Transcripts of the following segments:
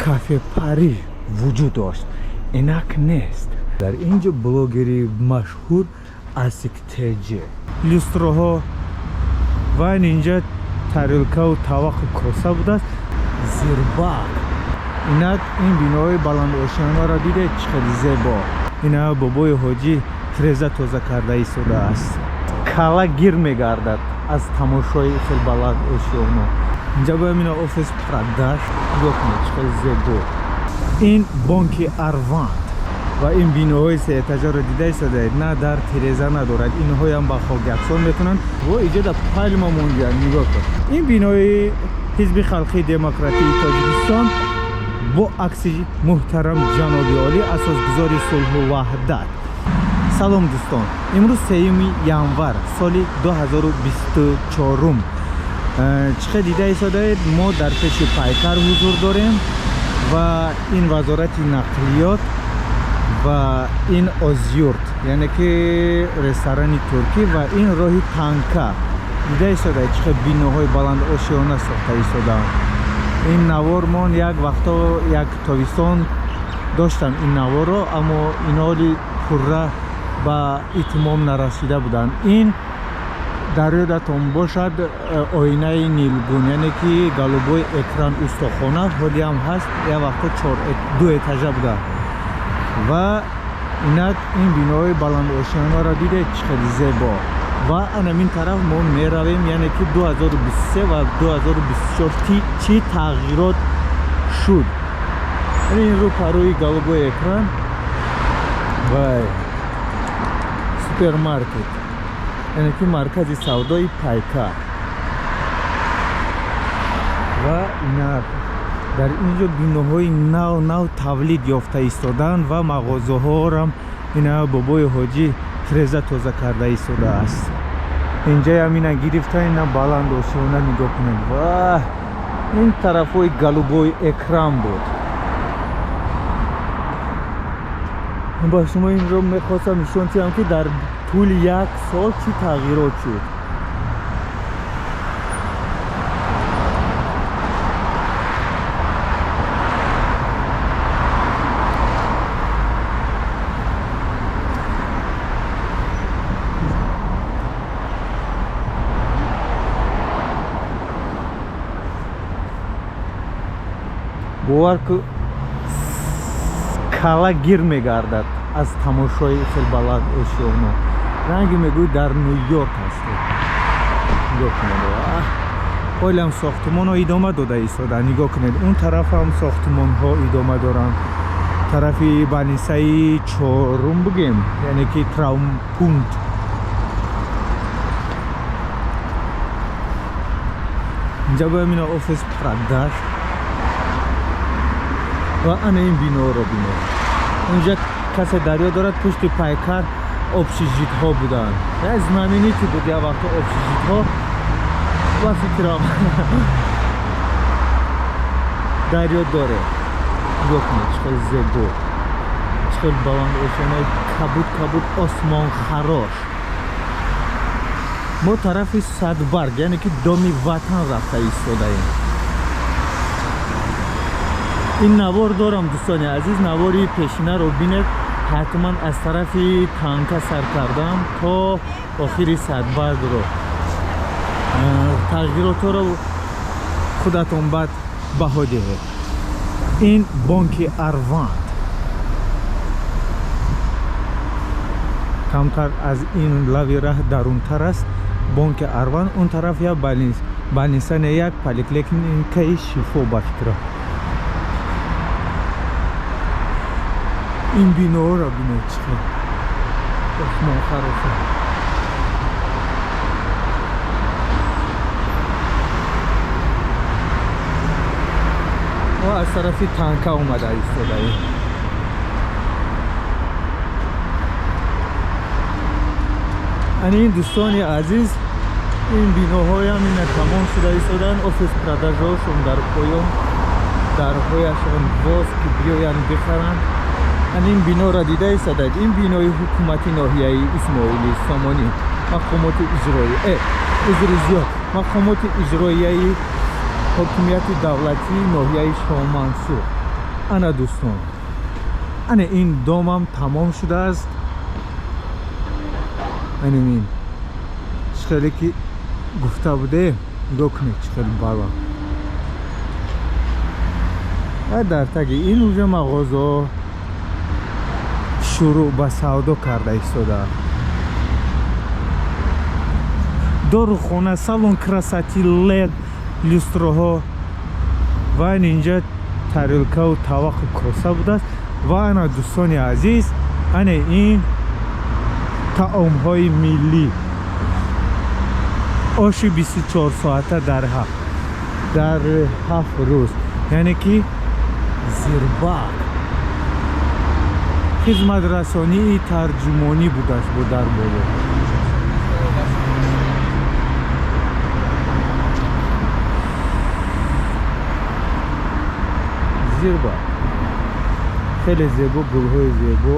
Кафе Париж вуҷуд дошт, инак нест. Дар ин ҷо блогери машҳур Асик ТЖ, люстроҳо ва инҷа тарелкаву тавақу коса будааст. Зирбак инак ин биноҳои баландошёнаро дидед, чӣ хеле зебо. Ина бобои ҳоҷӣ треза тоза карда истодааст. Кала гир мегардад аз тамошои хел баланд ошёна. Инҷа боям ина офис продаж, нигоҳ кунед, чӣ хеле зебо. Ин бонки Арванд ва ин биноҳои сеэтажаро дида истодаед, на дар тиреза надорад, инҳоям ба хок яксон метавонанд. Во, иҷа да пальма монҷа, нигоҳ кун. Ин бинои Ҳизби Халқии Демократии Тоҷикистон бо акси муҳтарам ҷаноби олӣ, асосгузори сулҳу ваҳдат. Салом, дӯстон! Имрӯз 3 январ соли 2024. Чӣ хел дида истодаед, мо дар пеши Пайкар ҳузур дорем ва ин вазорати нақлиёт ва ин Озюрт, яъне ки ресторани туркӣ, ва ин роҳи Танка. Дида истодаед, чӣ хел биноҳои баландошёна сохта истодаанд. Ин навормон як вақто, як тобистон доштам ин наворро, аммо иноли пурра ба итмом нарасида буданд. Ин дар ёдатон бошад, оинаи нилгун, яъне ки голубой экран, устохона ҳолиам ҳаст, як вақто ду этажа буда. Ва инак ин биноҳои баландошёнаро дидед, чӣ хеле зебо. Ва анамин тараф мо меравем, яъне ки 2023 ва 2024 чӣ тағйирот шуд. Ин рӯ парои голубой экран вай супермаркет, яъне ки маркази савдои Пайкар. Ва инак дар ин ҷо биноҳои нав нав тавлид ёфта истодаанд ва мағозаҳорам. Ина бобои ҳоҷӣ треза тоза карда истодааст. Инҷаям ина гирифта, ина баланд ошёна, нигоҳ кунед. Ва ин тарафҳои голубой экран буд. Ба шумо инро мехостам нишон диҳам, ки дар тӯли як сол чӣ тағйирот шуд. Бовар ку, кала гир мегардад аз тамошои хел баланд ошёна. Ранги мегӯй дар Ню-Йорк ҳастед. Нигоҳ кунед, ҳолиам сохтумонҳо идома дода истодаанд. Нигоҳ кунед, он тарафам сохтумонҳо идома доранд, тарафи больницаи чорум бигем, яъне ки травмпункт. Инҷа боям ина офис продаж ва ана ин биноро бинед. Инҷа касе дарё дорад, пушти Пайкар общежитҳо буданд, як знаменитый буд як вақто общежитҳо. Ва фикрам, дарё доре. Нигоҳ кунед, чӣ хел зебо, чӣ хел баландошёнаи кабуд кабуд, осмонхарош. Мо тарафи Садбарг, яъне ки Доми Ватан рафта истодаем. Ин навор дорам, дӯстони азиз, навори пешинаро бинед ҳатман. Аз тарафи Танка сар кардам то охири Садбаргро, тағйиротҳоро худатон баъд баҳо диҳед. Ин бонки Арванд камтар аз ин лави раҳ дарунтар аст. Бонки Арванд он тараф, як больницане, як поликлиникаи Шифо ба фикрам. Ин биноҳоро бинед, чӣ хел осмонхароша. Мо аз тарафи Танка омада истодаем. Ани ин, дӯстони азиз, ин биноҳоям ина тамом шуда истодаанд. Офис продажҳошон дар поён, дарҳояшон боз, ки биёянд бихаранд. Ан ин биноро дида истодаед. Ин бинои ҳукумати ноҳияи Исмоили Сомонӣ, мақомоти иҷроӣ, узри зиёд, мақомоти иҷроияи ҳокимияти давлатии ноҳияи Шоҳмансур. Ана, дӯстон, ана ин домам тамом шудааст. Анамин чӣ хеле ки гуфта будем, нигоҳ кунед, чӣ хеле баланд. Ва дар таги ин уже мағозаҳо шурӯъ ба савдо карда истодаанд. Дорухона, салон красоты, лед, люстраҳо ва ин инҷа тарелкаву тавақу коса будааст. Ва ана, дӯстони азиз, ана ин таомҳои миллӣ, оши 24 соата дар 7 рӯз, яъне ки зирбак, хизматрасонии тарҷумонӣ будааст бо дар боло. Зирбак хеле зебо, гулҳои зебо,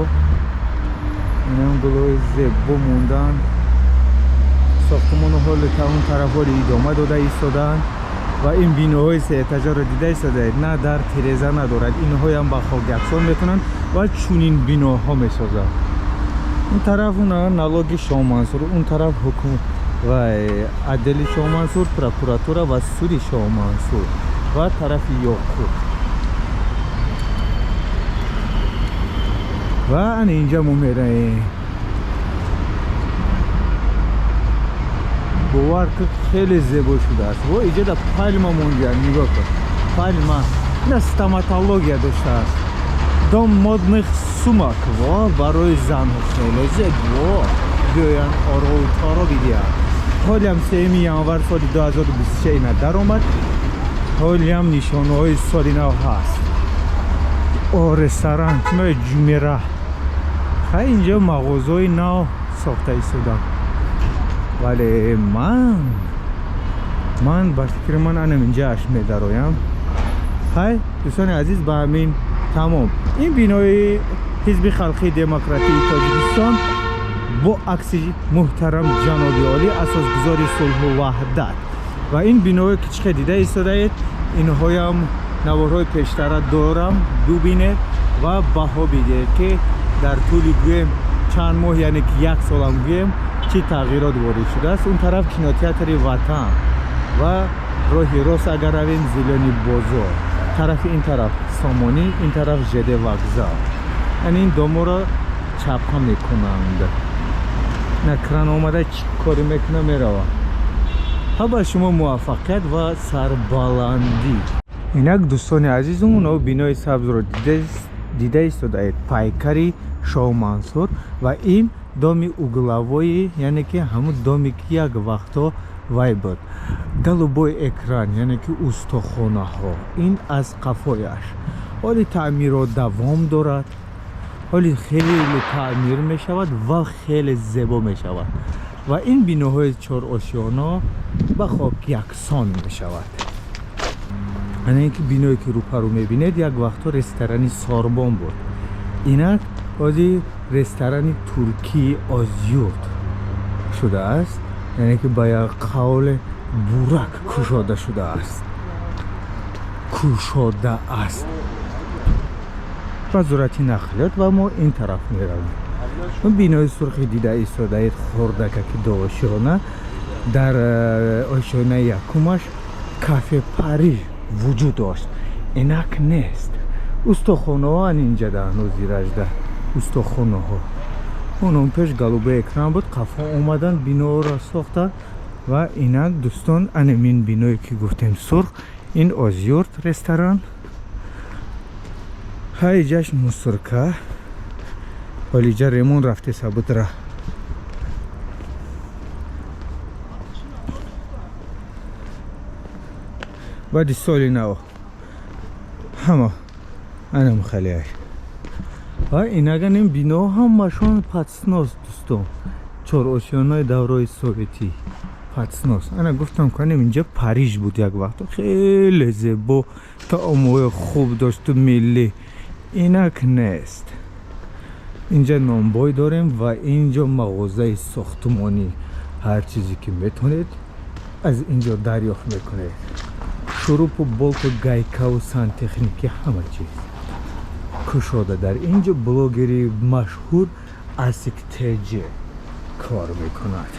инам гулҳои зебо мондаанд. Сохтумону ҳоли та он тараф ҳоли идома дода истодаанд. Ва ин биноҳои сеэтажаро дида истодаед, на дар, тиреза надорад. Инҳоям ба хок яксон метавонанд ва чунин биноҳо месозанд. Он тараф уна налоги Шоҳмансур, он тараф ҳукм ва отдели Шоҳмансур, прокуратура ва суди Шоҳмансур ва тарафи Ёқуб. Ва ана инҷа мо мераем. Бовар кун, хеле зебо шудааст. Во, иҷода пальма монҷа, нигоҳ кун, пальма. Ина стоматология доштааст, дом модных сумок. Во, барои занҳо хеле зебо, биёянд, орову торо бидиҳанд. Ҳолиам 3 январ соли 2026 ина даромад, ҳолиам нишонаҳои соли нав ҳаст. О, ресторан Ҷумера. Хай, инҷо мағозаҳои нав сохта истодам, вале ман ба фикри ман анам инҷааш медароям. Хай, дӯстони азиз, ба ҳамин тамом. Ин бинои Ҳизби Халқии Демократии Тоҷикистон бо акси муҳтарам ҷаноби олӣ, асосгузори сулҳу ваҳдат. Ва ин биноҳое ки чӣ дида истодаед, инҳоям наворҳои пештара дорам, бубинед ва баҳо бидиҳед, ки дар тӯли, гӯем, чанд моҳ, яъне ки як солам гӯем, чӣ тағйирот ворид шудааст. Он тараф кинотеатри Ватан ва роҳи рост агар равем, Зелёный бозор тарафи, ин тараф Сомонӣ, ин тараф ЖД вокзал. Яъне ин доморо чапа мекунанд. На кран омада, чӣ корӣ мекуна, мерава. Ҳа, ба шумо муваффақият ва сарбаландӣ. Инак, дӯстони азизум, оно бинои сабзро дида истодаед, пайкари Шоҳмансур. Ва ин доми угловой, яъне ки ҳамун доме ки як вақтҳо вай буд, голубой экран, яъне ки устохонаҳо. Ин аз қафояш ҳоли таъмирот давом дорад, ҳоли хеле таъмир мешавад ва хеле зебо мешавад. Ва ин биноҳои чорошёно ба хок яксон мешавад. Ана ин ки биное ки рӯпарӯ мебинед, як вақтҳо ресторани Сорбон буд, инак ҳозир ресторани туркии Озюрт шудааст, яъне ки ба як қавле бурак кушода шудааст, кушода аст вазорати нақлиёт. Ва мо ин тараф меравем. Бинои сурхи дида истодаед, хурдакаки дуошёна, дар ошёнаи якумаш кафе Париж вуҷуд дошт, инак нест. Устохонаҳо ан инҷада, ҳанӯзиражда устохонаҳо. Онон пеш голубой экран буд, қафо омадан, биноро сохтанд. Ва инак, дӯстон, анамин биное ки гуфтем, сурх, ин Озюрт ресторан. Ҳайҷаш мусорка, ҳолиҷа ремонт рафтеса будра. Баъди соли нав ҳама анам халиай. Ва инаган ин бино ҳамашон под снос, дӯстон, чорошёнаи даврои советӣ под снос. Ана гуфтам, канем инҷа Париж буд як вақт, хеле зебо, таомҳои хуб дошту, миллӣ, инак нест. Инҷа нонбой дорем ва инҷо мағозаи сохтумонӣ, ҳар чизе ки метавонед, аз инҷо дарёфт мекунед: шурупу, болту, гайкаву сантехники, ҳама чиз. Кушода. Дар инҷо блогери машҳур Асик ТЖ кор мекунад.